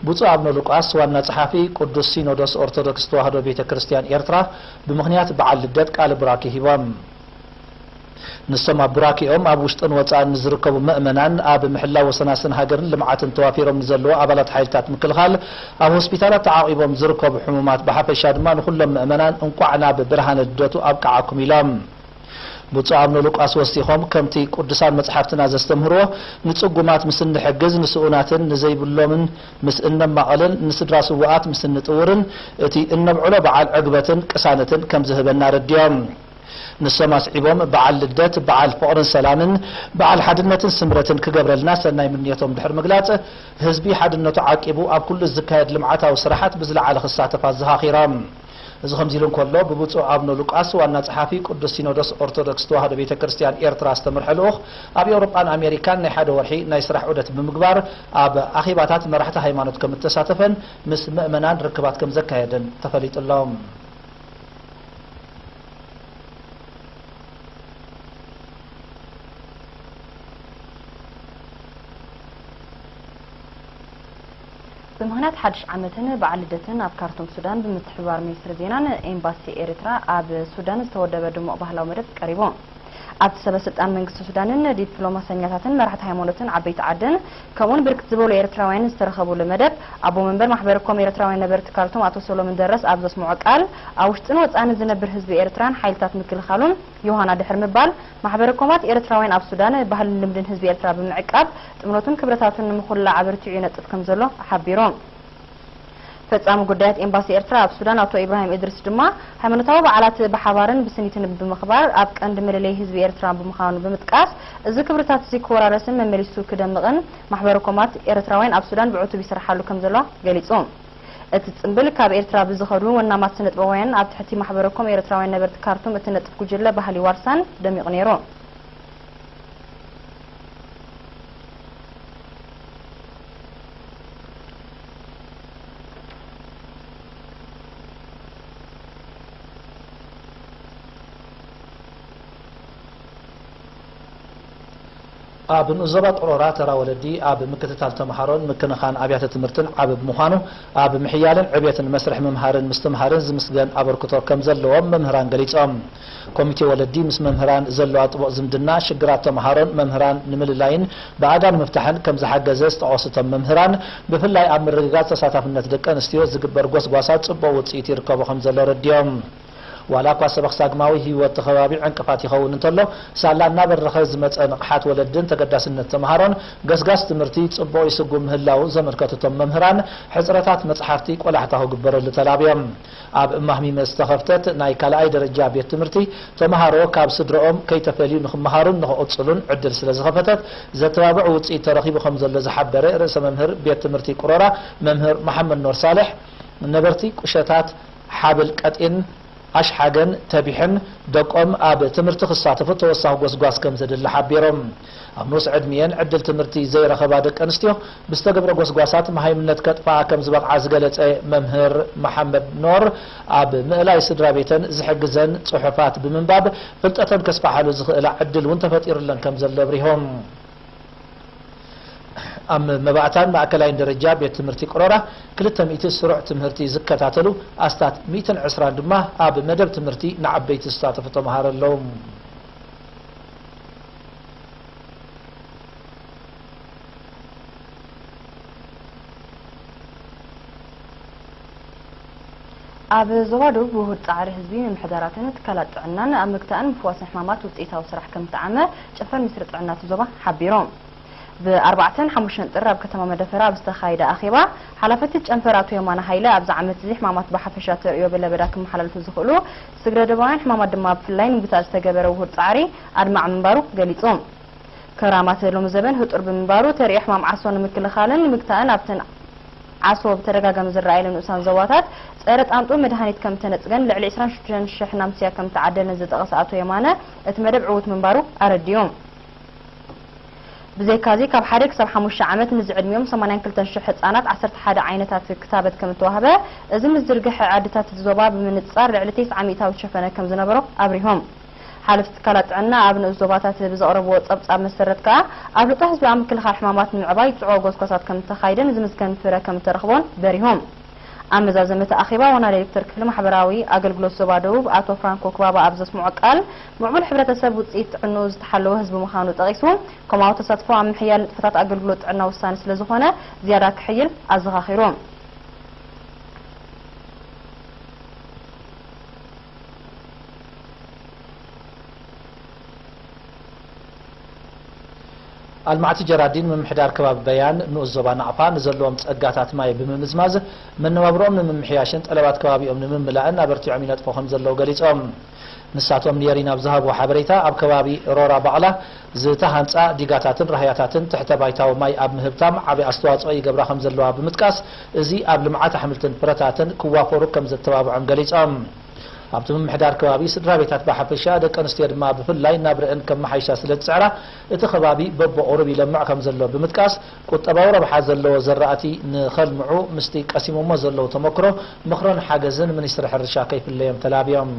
ብፁዕ ኣቡነ ሉቃስ ዋና ጸሓፊ ቅዱስ ሲኖዶስ ኦርቶዶክስ ተዋህዶ ቤተ ክርስቲያን ኤርትራ ብምኽንያት በዓል ልደት ቃለ ቡራኬ ሂቦም። ንሶም ኣብ ቡራኬኦም ኣብ ውሽጥን ወጻእን ንዝርከቡ ምእመናን፣ ኣብ ምሕላው ወሰናስን ሃገርን ልምዓትን ተዋፊሮም ንዘለዉ ኣባላት ሓይልታት ምክልኻል፣ ኣብ ሆስፒታላት ተዓቒቦም ዝርከቡ ሕሙማት ብሓፈሻ ድማ ንኹሎም ምእመናን እንቋዕ ናብ ብርሃነ ልደቱ ኣብቅዓኩም ኢሎም። ብፁዕ ኣቡነ ሉቃስ ወሲኾም፣ ከምቲ ቅዱሳን መጽሓፍትና ዘስተምህርዎ፣ ንጽጉማት ምስ እንሕግዝ፣ ንስኡናትን ንዘይብሎምን ምስ እነማቕልን፣ ንስድራ ስዉኣት ምስ እንጥውርን፣ እቲ እነብዕሎ በዓል ዕግበትን ቅሳነትን ከም ዝህበና ኣረዲኦም። ንሶም ኣስዒቦም፣ በዓል ልደት በዓል ፍቕርን ሰላምን፣ በዓል ሓድነትን ስምረትን ክገብረልና ሰናይ ምንየቶም ድሕሪ ምግላጽ፣ ህዝቢ ሓድነቱ ዓቂቡ ኣብ ኩሉ ዝካየድ ልምዓታዊ ስራሓት ብዝለዓለ ክሳተፍ ኣዘኻኺሮም። እዚ ከምዚ ኢሉ እንከሎ፣ ብብፁዕ ኣቡነ ሉቃስ ዋና ጸሓፊ ቅዱስ ሲኖዶስ ኦርቶዶክስ ተዋህዶ ቤተ ክርስቲያን ኤርትራ ዝተመርሐ ልኡኽ፣ ኣብ ኤውሮጳን ኣሜሪካን ናይ ሓደ ወርሒ ናይ ስራሕ ዑደት ብምግባር፣ ኣብ ኣኼባታት መራሕቲ ሃይማኖት ከም እተሳተፈን ምስ ምእመናን ርክባት ከም ዘካየደን ተፈሊጡ ኣሎ። ብምኽንያት ሓድሽ ዓመትን በዓል ልደትን ኣብ ካርቱም ሱዳን ብምትሕብባር ሚኒስትሪ ዜናን ኤምባሲ ኤርትራ ኣብ ሱዳን ዝተወደበ ድሙቕ ባህላዊ መደብ ቀሪቡ። ኣብቲ ሰበ ስልጣን መንግስቲ ሱዳንን ዲፕሎማሰኛታትን መራሕቲ ሃይማኖትን ዓበይቲ ዓድን ከምኡውን ብርክት ዝበሉ ኤርትራውያን ዝተረኸቡሉ መደብ ኣቦ መንበር ማሕበረ ኮም ኤርትራውያን ነበርቲ ካርቱም ኣቶ ሰሎሞን ደረስ ኣብ ዘስምዖ ቃል ኣብ ውሽጥን ወጻእን ዝነብር ህዝቢ ኤርትራን ሓይልታት ምክልኻሉን ዮሃና ድሕሪ ምባል፣ ማሕበረ ኮማት ኤርትራውያን ኣብ ሱዳን ባህልን ልምድን ህዝቢ ኤርትራ ብምዕቃብ፣ ጥምረቱን ክብረታቱን ንምኹላዕ ኣበርቲዑ ይነጥፍ ከም ዘሎ ሓቢሩ። ፈጻሚ ጉዳያት ኤምባሲ ኤርትራ ኣብ ሱዳን ኣቶ ኢብራሂም እድሪስ ድማ፣ ሃይማኖታዊ በዓላት ብሓባርን ብስኒትን ብምኽባር ኣብ ቀንዲ መለለዪ ህዝቢ ኤርትራ ብምዃኑ ብምጥቃስ፣ እዚ ክብርታት እዚ ክወራረስን መመሊሱ ክደምቕን ማሕበረ ኮማት ኤርትራውያን ኣብ ሱዳን ብዕቱብ ይሰርሓሉ ከም ዘሎ ገሊጹ። እቲ ጽምብል ካብ ኤርትራ ብዝኸዱ ወናማት ስነጥበባውያን ኣብ ትሕቲ ማሕበረ ኮም ኤርትራውያን ነበርቲ ካርቱም እትነጥፍ ጉጅለ ባህሊ ዋርሳን ደሚቑ ነይሩ። ኣብ ንኡስ ዞባ ቅሮራ ተራ ወለዲ ኣብ ምክትታል ተምሃሮን ምክንኻን ኣብያተ ትምህርትን ዓቢ ብምዃኑ፣ ኣብ ምሕያልን ዕብየትን መስርሕ ምምሃርን ምስትምሃርን ዝምስገን ኣበርክቶ ከም ዘለዎም መምህራን ገሊጾም። ኮሚቴ ወለዲ ምስ መምህራን ዘለዋ ጥቡቕ ዝምድና፣ ሽግራት ተምሃሮን መምህራን ንምልላይን ብኣጋ ንምፍታሕን ከም ዝሓገዘ ዝጠቐሱ እቶም መምህራን፣ ብፍላይ ኣብ ምርግጋጽ ተሳታፍነት ደቂ ኣንስትዮ ዝግበር ጎስጓሳት ጽቡቕ ውጽኢት ይርከቦ ከም ዘሎ ኣረዲኦም። ዋላ እኳ ሰበኽ ሳግማዊ ህይወት እቲ ከባቢ ዕንቅፋት ይኸውን እንተሎ፣ ሳላ እናበረኸ ዝመጸ ንቕሓት ወለድን ተገዳስነት ተምሃሮን ገስጋስ ትምህርቲ ጽቡቕ ይስጉም ምህላዉ ዘመልከቱ እቶም መምህራን፣ ሕጽረታት መጽሓፍቲ ቆላሕታ ክግበረሉ ተላብዮም። ኣብ እማህሚመ ዝተኸፍተት ናይ ካልኣይ ደረጃ ቤት ትምህርቲ፣ ተምሃሮ ካብ ስድረኦም ከይተፈልዩ ንኽመሃሩን ንኽቕጽሉን ዕድል ስለ ዝኸፈተት፣ ዘተባብዕ ውጽኢት ተረኺቡ ከም ዘሎ ዝሓበረ ርእሰ መምህር ቤት ትምህርቲ ቅሮራ መምህር መሓመድ ኖር ሳልሕ፣ ነበርቲ ቁሸታት፣ ሓብል ቀጢን፣ ኣሽሓገን ተቢሕን ደቆም ኣብ ትምህርቲ ክሳተፉ ተወሳኺ ጎስጓስ ከም ዘድሊ ሓቢሮም። ኣብ ንኡስ ዕድሚኤን ዕድል ትምህርቲ ዘይረኸባ ደቂ ኣንስትዮ ብዝተገብረ ጎስጓሳት መሃይምነት ከጥፍኣ ከም ዝበቕዓ ዝገለጸ መምህር መሓመድ ኖር፣ ኣብ ምእላይ ስድራ ቤተን ዝሕግዘን ጽሑፋት ብምንባብ ፍልጠተን ከስፍሓሉ ዝኽእላ ዕድል እውን ተፈጢሩለን ከም ዘሎ ኣብሪሆም። ኣብ መባእታን ማእከላይን ደረጃ ቤት ትምህርቲ ቅሮራ ክልተ ሚእቲ ስሩዕ ትምህርቲ ዝከታተሉ ኣስታት ሚእትን ዕስራን ድማ ኣብ መደብ ትምህርቲ ንዓበይቲ ዝሳተፉ ተምሃሮ ኣለዉ። ኣብ ዞባ ደቡብ ውሁድ ጻዕሪ ህዝቢ ምምሕዳራትን ትካላት ጥዕናን ኣብ ምግታእን ምፍዋስን ሕማማት ውጽኢታዊ ስራሕ ከም ዝተዓመ ጨንፈር ሚኒስትሪ ጥዕና እቲ ዞባ ሓቢሩ። ብ ኣርባዕተን ሓሙሽተን ጥሪ ኣብ ከተማ መደፈራ ኣብ ዝተኻየደ ኣኼባ፣ ሓላፊ እቲ ጨንፈር ኣቶ የማነ ሃይለ፣ ኣብዚ ዓመት እዚ ሕማማት ብሓፈሻ ተርእዮ ብለበዳ ክመሓላለፉ ዝኽእሉ ስግረ ደባውያን ሕማማት ድማ ብፍላይ ንምግታእ ዝተገበረ ውሁድ ጻዕሪ ኣድማዒ ምንባሩ ገሊጹ። ክራማት ሎሚ ዘበን ህጡር ብምንባሩ፣ ተርእዮ ሕማም ዓሶ ንምክልኻልን ንምግታእን ኣብተን ዓሶ ብተደጋጋሚ ዝረኣየለን ንኡሳን ዞባታት ጸረ ጣንጡ መድሃኒት ከም እተነጽገን ልዕሊ ዕስራን ሽዱሽተን ሽሕ ናምስያ ከም እተዓደለን ዝጠቐሰ ኣቶ የማነ፣ እቲ መደብ ዕዉት ምንባሩ ኣረዲኡ። ብዘይካዚ፣ ካብ ሓደ ክሳብ ሓሙሽተ ዓመት ንዝዕድሚኦም ሰማንያን ክልተን ሽሕ ህጻናት ዓሰርተ ሓደ ዓይነታት ክታበት ከም እተዋህበ፣ እዚ ምስ ዝርግሐ ዓድታት እቲ ዞባ ብምንጽጻር ልዕሊ ተስዓ ሚእታዊ ዝሸፈነ ከም ዝነበሮ ኣብሪሆም። ሓለፍቲ ትካላት ጥዕና ኣብ ንኡስ ዞባታት ብዘቕረብዎ ጸብጻብ መሰረት ከኣ ኣብ ልዕሊ ህዝቢ ኣብ ምክልኻል ሕማማት ንምዕባይ ጽዑቕ ጎስጓሳት ከም እተኻይደን ዝምስገን ፍረ ከም እተረኽቦን በሪሆም። ኣብ መዛዘሚ እቲ ኣኼባ ዋና ዳይሬክተር ክፍሊ ማሕበራዊ ኣገልግሎት ዞባ ደቡብ ኣቶ ፍራንኮ ክባባ ኣብ ዘስምዖ ቃል፣ ምዕቡል ሕብረተሰብ ውጽኢት ጥዕንኡ ዝተሓለወ ህዝቢ ምዃኑ ጠቒሱ፣ ከምኡ ተሳትፎ ኣብ ምሕያል ንጥፈታት ኣገልግሎት ጥዕና ወሳኒ ስለ ዝኾነ ዝያዳ ክሕይል ኣዘኻኺሩ። ኣልማዕቲ ጀራዲን ምምሕዳር ከባቢ በያን ንኡስ ዞባ ናቕፋ ንዘለዎም ጸጋታት ማይ ብምምዝማዝ መነባብሮኦም ንምምሕያሽን ጠለባት ከባቢኦም ንምምላእን ኣበርቲዖም ይነጥፉ ከም ዘለዉ ገሊጾም። ንሳቶም ንየሪን ኣብ ዝሃብዎ ሓበሬታ፣ ኣብ ከባቢ ሮራ ባቕላ ዝተሃንጻ ዲጋታትን ራህያታትን ትሕተ ባይታዊ ማይ ኣብ ምህብታም ዓቢ ኣስተዋጽኦ ይገብራ ከም ዘለዋ ብምጥቃስ፣ እዚ ኣብ ልምዓት ኣሕምልትን ፍረታትን ክዋፈሩ ከም ዘተባብዖም ገሊጾም። ኣብቲ ምምሕዳር ከባቢ ስድራ ቤታት ብሓፈሻ፣ ደቂ ኣንስትዮ ድማ ብፍላይ ናብረአን ከመሓይሻ ስለ ዝጽዕራ፣ እቲ ከባቢ በብቑሩብ ይለምዕ ከም ዘሎ ብምጥቃስ፣ ቁጠባዊ ረብሓ ዘለዎ ዘራእቲ ንኸልምዑ ምስቲ ቀሲሞሞ ዘለዉ ተመክሮ ምኽርን ሓገዝን ሚኒስትሪ ሕርሻ ከይፍለዮም ተላብዮም።